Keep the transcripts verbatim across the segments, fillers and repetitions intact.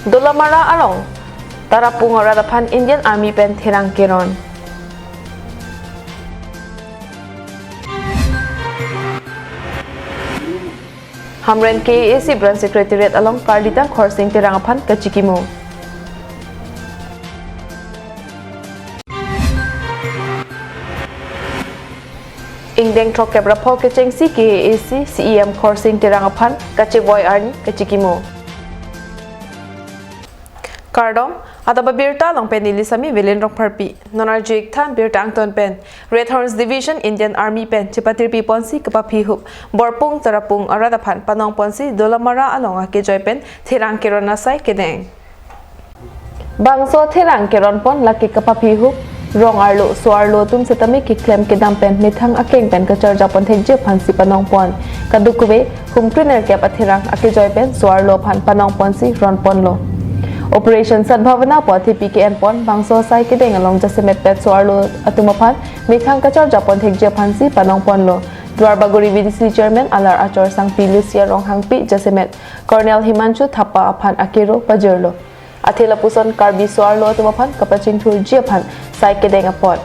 Dolamara along Tarapung arat aphan Indian Army pen therang keron. Hamren K A A C Branch Secretariat along Karlitang Khorsing Terang aphan kachikimo. Ingdeng throkkep ra pho kechengsi K A A C C E M Khorsing Terang aphan kachevoi arni kachikimo. Kardom, adap abirta along pen neli Sami Velen Rongpharpi. Non arju-ik tha birta angton pen. Red Horns Division Indian Army pen chepatirpi ponsi kapaphi ahup Borpung Tarapung arat aphan panong ponsi Dolamara along akejoi pen therang keron asai kedeng. Bangso therang keron pon lake kapaphi ahup rong arlo so-arlo atum setame keklem kedam pen methang akeng pen kacharja pon thekji aphansi panong pon. Kadokave hum krenerkep atherang akejoi pen so-arlo aphan panong ponsi ron ponlo. Operation Sadbhavana pu athepi ke-en pon bangso asai kedeng along jasemet pet so-arlo atum aphan methang kacharja pon thekji aphansi panong ponlo. Duarbagori V D C Chairman Alar Achor Sangpi Lucia Ronghangpi jasemet Colonel Himanshu Thapa aphan akero pajirlo. Athe lapuson Karbi so-arlo atum aphan kapachingthurji aphan sai kedeng apot.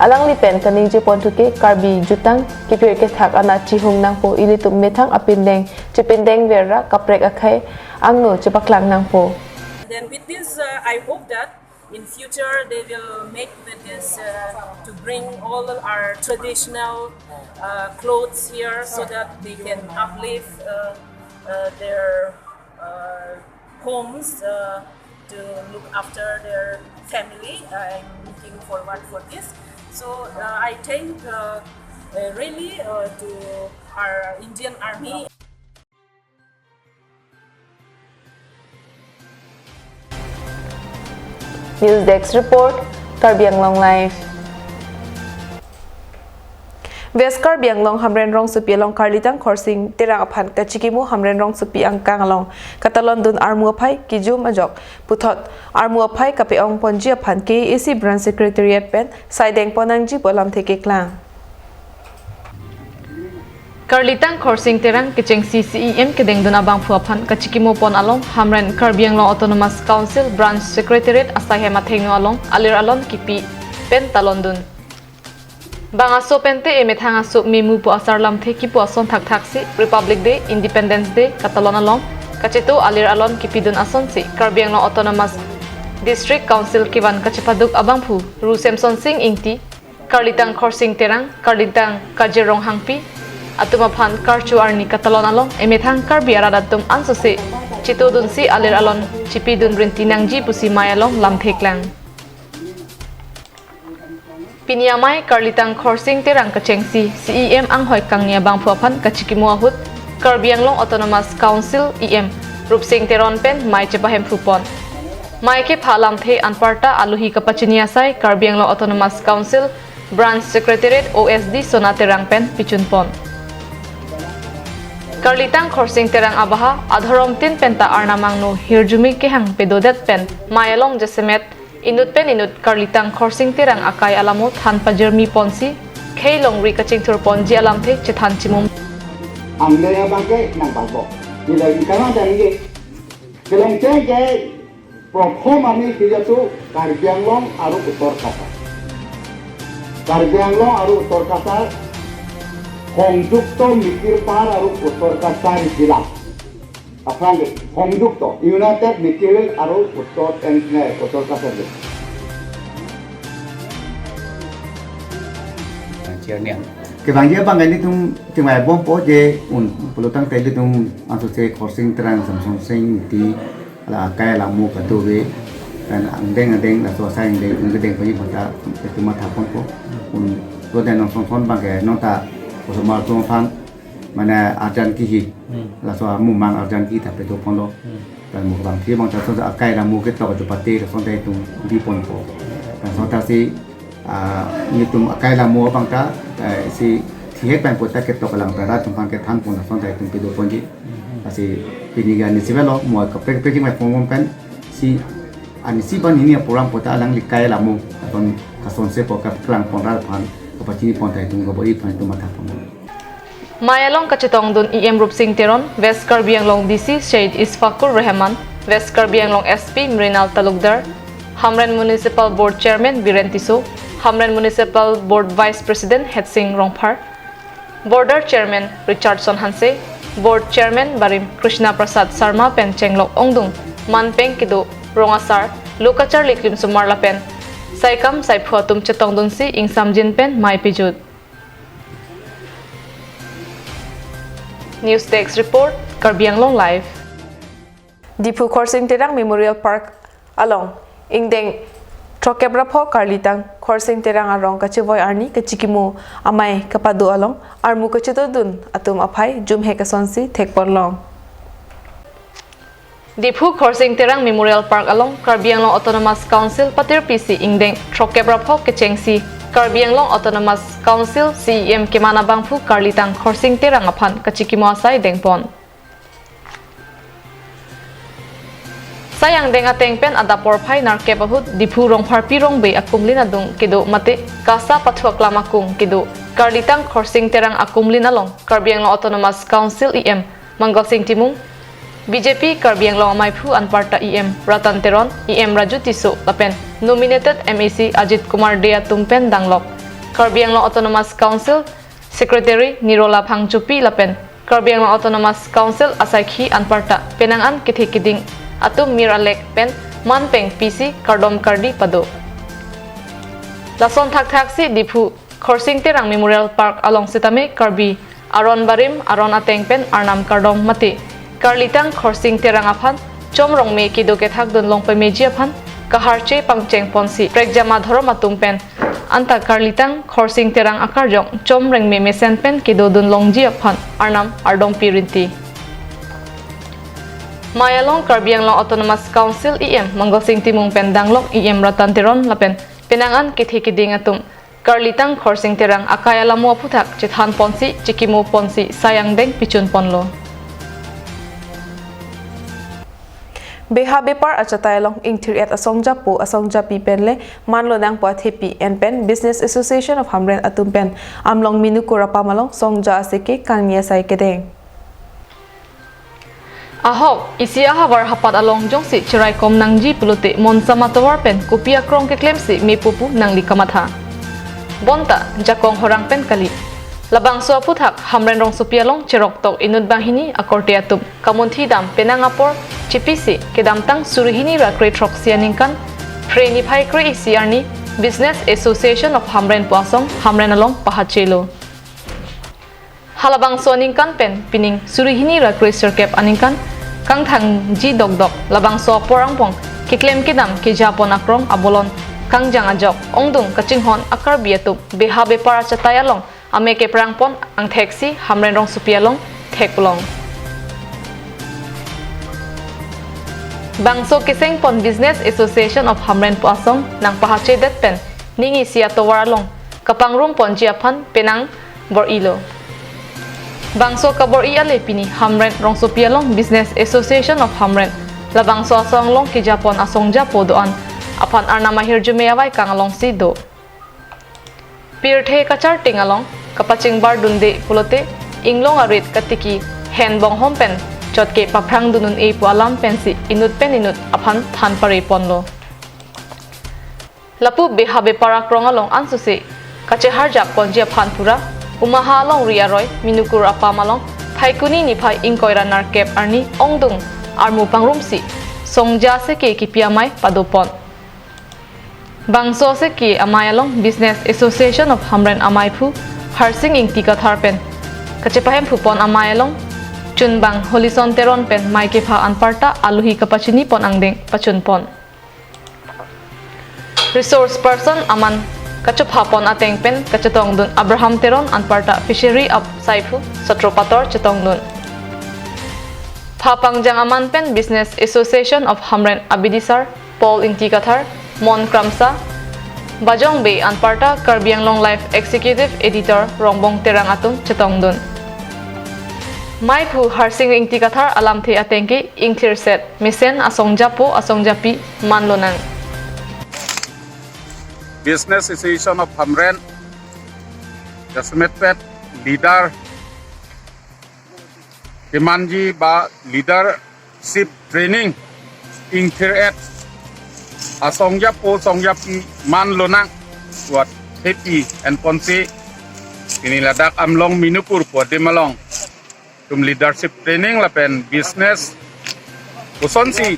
Alangli pen kaningje pon thu ke Karbi jutang kepir kethak anat chihung nangpo, ilitum methang apindeng chepindeng ver ra kaprek akhei angno chepaklang nangpo. Then with this, uh, I hope that in future they will make with this, uh, to bring all our traditional, uh, clothes here so that they can uplift, uh, uh, their, uh, homes, uh, to look after their family. I'm looking forward for this. So, uh, I thank, uh, uh, really, uh, to our Indian Army. News Desk Report, Karbi Anglong Live. West Karbi Anglong Hamren rongsopi along Karlitang Khorsing Terang aphan kachikimo Hamren rongsopi angkang along katalon dun armu aphai kijum ajok puthot armu aphai kape-ong ponji aphan K A A C Branch Secretariat pen sai deng pon nangji pu alamthe keklang. Karlitang Khorsing Terang kechengsi C E M kedeng dun abangphu aphan kachikimo pon along Hamren Karbi Anglong Autonomous Council Branch Secretariat asai hem athengno along alir alon kipi pen talon dun. Bang aso pente emethang aso memu pu asar lamthe kipu ason thakthaksi Republic Day, Independence Day katalon along kacheto alir alon kipi dun asonsi Karbi Anglong Autonomous District Council kevan kachepaduk abangphu Ru Semson Sing Ingti, Karlitang Khorsing Terang, Karlitang Kajir Ronghangpi atum aphan karcho arni katalon along emethang Karbi arat atum ansose cheto dunsi alir alon chipi dun rinti nangji pusi mei along lamthe klang. Pini amei Karlitang Khorsing Terang kechengsi C E M anghoi kangni abangphu aphan kachikimo ahut Karbi Anglong Autonomous Council E M Rupsing Teron pen mei chepahemphu pon. Mei kepha lamthe anparta alohi kapachini asai Karbi Anglong Autonomous Council Branch Secretariat O S D Sona Terang pen pichun pon. Karlitang Khorsing Terang abaha adhorom tin penta arnam angno hirjume kehang pedodet pen mei along jasemet inut pen inut Karlitang Khorsing Terang akai alamo than pajirmi ponsi khei longri kachingthur ponji alamthe chethan chimum. Ang leya bangke nang bangko. Nilai di kama dan ye. Kelong ceng ke prothom ami kijato Karbi Anglong aru Uttor Kasar. Karbi Anglong aru Uttor Kasar, সংযুক্ত মিকিৰ পাৰ আৰু উত্তৰ কাছাৰ জিলা। Aphrang ke সংযুক্ত, United Mikier Hill আৰু উত্তৰ এণ্ড, নে, উত্তৰ কাছাৰ জিলা। Chairman. Kevangji abang ilitum tingmai bompo je un pulotangte ilitum ansose Khorsing Terang, Semson Sing Ingti, la akai alamo kadokave, pen angdeng angdeng laso asai angdeng angdeng paji bata ilitum matha ponpo. Un to den non son son bangke non ta osomar atum aphan mane arjan kihi. Hmm. Laso amumang arjan kihi ta pedo ponlo. Hmm. Pen mo bangke bangta so akai alamo ketok ajo pate lason ta itum bi ponpo. Pen so ta si, ah, nelitum akai alamo bangta, eh, si thihek pen puta ketok alam pen rat atum aphan kethan pon lason ta itum pedo ponji. Hmm. Lasi pini ke anisi avelo, mo kaprek kaprek jingmai pon pon pen si anisi ban hini program puta alangli akai alamo lason kasonse pu kapeklang pon rat aphan kapachini pon ta itum kabor-i aphan itum matha pon. Mei along kachetongdun E M Rupsing Teron, West Karbi Anglong D C Syed Isfakul Rahman, West Karbi Anglong S P Mrinal Talukdar, Hamren Municipal Board Chairman Biren Tisso, Hamren Municipal Board Vice President Hetsing Rongphar, Border Chairman Richardson Hanse, Board Chairman Barim Krishna Prasad Sarma pen chenglok ongdung, manpeng kedo rong asar, lo kacharli klimsomar lapen saikam saiphu atum chetongdunsi ingsamjin pen mei pijut. News Desk Report, Karbi Anglong Live. Diphu Khorsing Terang Memorial Park along ingdeng throkkep ra pho Karlitang Khorsing Terang arong kachevoi arni kachikimo amei kapado along armu kachedodun atum aphai jumhek asonsi thekponlong. Diphu Khorsing Terang Memorial Park along Karbi Anglong Autonomous Council patirpisi ingdeng throkkep ra pho kechengsi Karbi Anglong Autonomous Council C E M keman abangphu Karlitang Khorsing Terang aphan kachikimo asai dengpon. Sai angdeng ateng pen adap porphai nerkep ahut Diphu Rongpharpi Rongbe akumlin adung kedo mate KASA pathu aklam akung kedo Karlitang Khorsing Terang akumlin along Karbi Anglong Autonomous Council E M Mangal Sing Timung, B J P Karbi Anglong amaiphu anparta E M Ratan Teron, E M Raju Tisso lapen nominated M A C Ajit Kumar Dey atum pen danglok. Karbi Anglong Autonomous Council Secretary Nirola Phangchopi lapen Karbi Anglong Autonomous Council asaikhi anparta penang an kethe keding atum mir alek pen manpeng pisi kardom kardi pado. Lason thakthaksi Diphu Khorsing Terang Memorial Park along sitame Karbi aron barim aron ateng pen arnam kardom mate Karlitang Khorsing Terang aphan chom rongme kedo kethakdun long pameji aphan kaharche pangchengponsi prekjama dhorom atum pen anta Karlitang Khorsing Terang akarjong chom rengme mesen pen kedodun longji aphan arnam ardompi rinti. Mei along Karbi Anglong Autonomous Council E M Mangal Sing Timung pen danglok E M Ratan Teron lapen penang an kethe keding atum Karlitang Khorsing Terang akai alamo aphuthak chethanponsi chikimoponsi sai angdeng pichunponlo. Beha bepar achatai along ingthir-et asongjapo asongjapi penle manlonang pu athepi en pen Business Association of Hamren atum pen Amlong Minukur apam along songja aseke kangni asai kedeng. Ahok, isi ahavar hapat along jongsi cheraikom nangji pulote monsam atovar pen kopi akrong keklemsi mepo pu nangli kamatha. Bonta jakong horang pen kali. Labangso aphuthak Hamren rongsopi along cheroktok inut banghini akorte atum kamunthi dam penang apor chipisi kedamtang suri hini ra kre throksi aningkan Phre niphai kre isi arni Business Association of Hamren pu asong Hamren along pahachelo. Halabangso aningkan pen pining suri hini ra kre sirkep aningkan kangthangji dokdok labangso apor angbong keklem kedam kejapon akrong abolon kangjang ajok ongdung kachinghon a-Karbi atum beha bepar achatai along amek keprangpon angtheksi Hamren rongsopi along theklong. Bangso kesengpon Business Association of Hamren pu asong nangpahachedet pen ning isi atovar along kapangrumponji aphan penang bor-ilo. Bangso kabor-i ale pini Hamren rongsopi along Business Association of Hamren labangso asong along kejapon asongjapo do-an aphan arnam ahirjume avaikang alongsi do. Pirthe kacharting along kapachingbardunde pulote inglong arit katiki hen bonghom pen chotke paphrangdun un-e pu alam pensi inut pen inut aphan than pareponlo. Lapu beha bepar akrong along ansose kacheharjakponji aphan pura Umaha alongri aroi Minukur apam along Phaikuni niphai ingkoi ra nerkep arni ongdung armu pangrumsi songja aseke kipi amei padopon. Bangso aseke amei along Business Association of Hamren amaiphu Harsing Ingti Kathar pen kachepahemphupon amei along chunbang Holison Teron pen mei kepha anparta aluhi kapachinipon angdeng pachunpon. Resource person aman kachophapon ateng pen kachetongdun Abraham Teron anparta Fishery apsaiphu Sotro Pator chetongdun. Pha pangjang aman pen Business Association of Hamren abidisar Paul Ingti Kathar, Mon Kramsa, Bajong Bey anparta Karbi Anglong Live Executive Editor Rongbong Terang atum chetongdun. Meiphu Harsing Ingti Kathar alamthe atengke ingthirset mesen asongjapo asongjapi manlonang. Business Association of Hamren jasemet pet leader kemanji ba leadership training ingthir-et asong japo song japi man lonang puat thepi enponsi pini ladak Amlong Minupur pu adim along itum leadership training lapen business kosonsi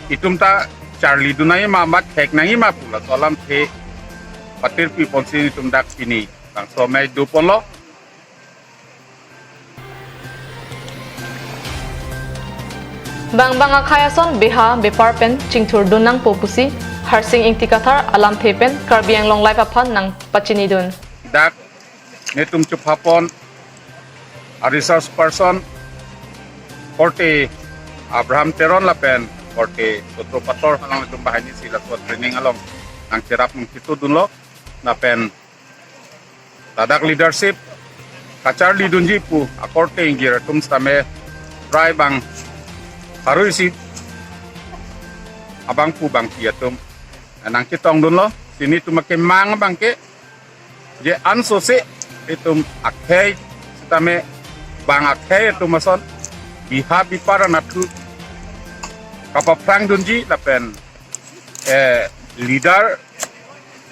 itum ta charlidun nangji ma, ma khek nangji ma pu laso alamthe patirpi ponsi itum dak pini bangso amei doponlo. Bangbang akhei ason beha bepar pen chingthurdun nangpo pusi Harsing Ingti Kathar alamthe pen Karbi Anglong Live aphan nangpachinidun. Dak netum chuphapon a resource person korte Abraham Teron lapen korte Sotro Pator along itum banghini si laso training along nangcherap nangchitudunlo lapen ladak leadership kacharlidunji pu akorte ingjir atum sitame prai bang haruisi abangphu bangpi atum nangchetongdunlo. Pini itum akemang abangke je ansose itum akhei sitame bang akhei atum ason beha bepar anatthu kapaphrangdunji lapen eh, leader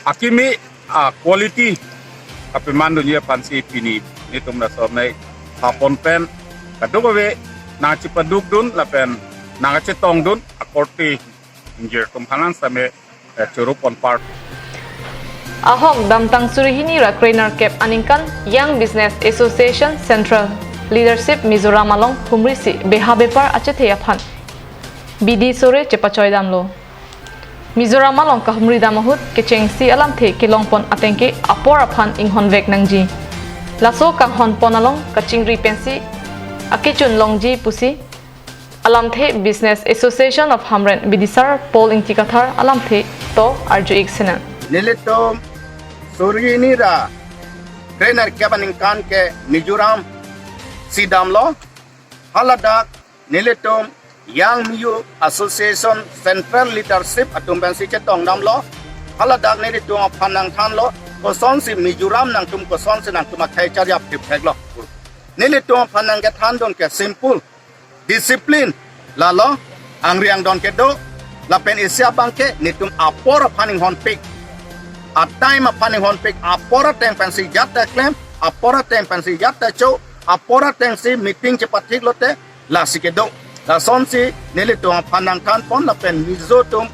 akimi a quality kapemandunji aphansi pini netum laso amei hapon pen kadokave nangchepadukdun lapen nangchetongdun akorte ingjir atum aphan sitame eh, choro ponpar. Ahok damtang suri hini ra krenerkep aningkan Young Business Association Central Leadership Mizoram along humrisi beha bepar achethe aphan bidi sore chepachoidamlo. Mizoram along kahumridam ahut kechengsi alamthe kelongpon atengke apor aphan inghonvek nangji. Laso kanghonpon along kachingri pensi akechun longji pusi alamthe Business Association of Hamren bidisar Paul Ingti Kathar alamthe to arju-ik senen. Nelitum suri hini ra krenerkep aningkan ke Mizoram si damlo. Haladak nelitum Young Miyu Association Central Leadership atum pensi chetongdamlo. Haladak nelitum aphan nangthanlo kosonsi Mizoram nangtum kosonsi nangtum akhei charjap thiptheklo. Nelitum aphan nangkethandun ke simple, discipline, lalo angri angdon kedo, lapen isi abangke netum apor aphan inghonpik, a time aphan inghonpik, apor ateng pensi jat ta klem, apor ateng pensi jat ta cho, apor atengsi meeting chepathik lote, lasi kedo. Lasonsi nelitum aphan nangthanpon lapen Mizo atum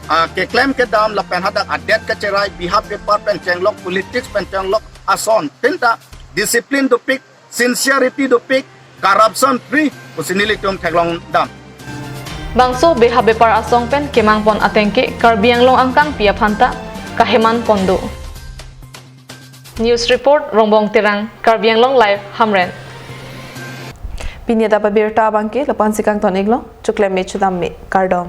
ah, keklem kedam lapen hadak adet kacherai beha bepar pen chenglok, politics pen chenglok ason pinta discipline dopik, sincerity dopik, corruption free pusi nelitum theklongdam. Bangso beha bepar asong pen kemangpon atengke Karbi Anglong angkangpi aphanta kahemanpon do. News report Rongbong Terang, Karbi Anglong Live, Hamren. Pini adap abirta abangke lapu-ansi kangton-iklo, choklem me chodam me, kardom.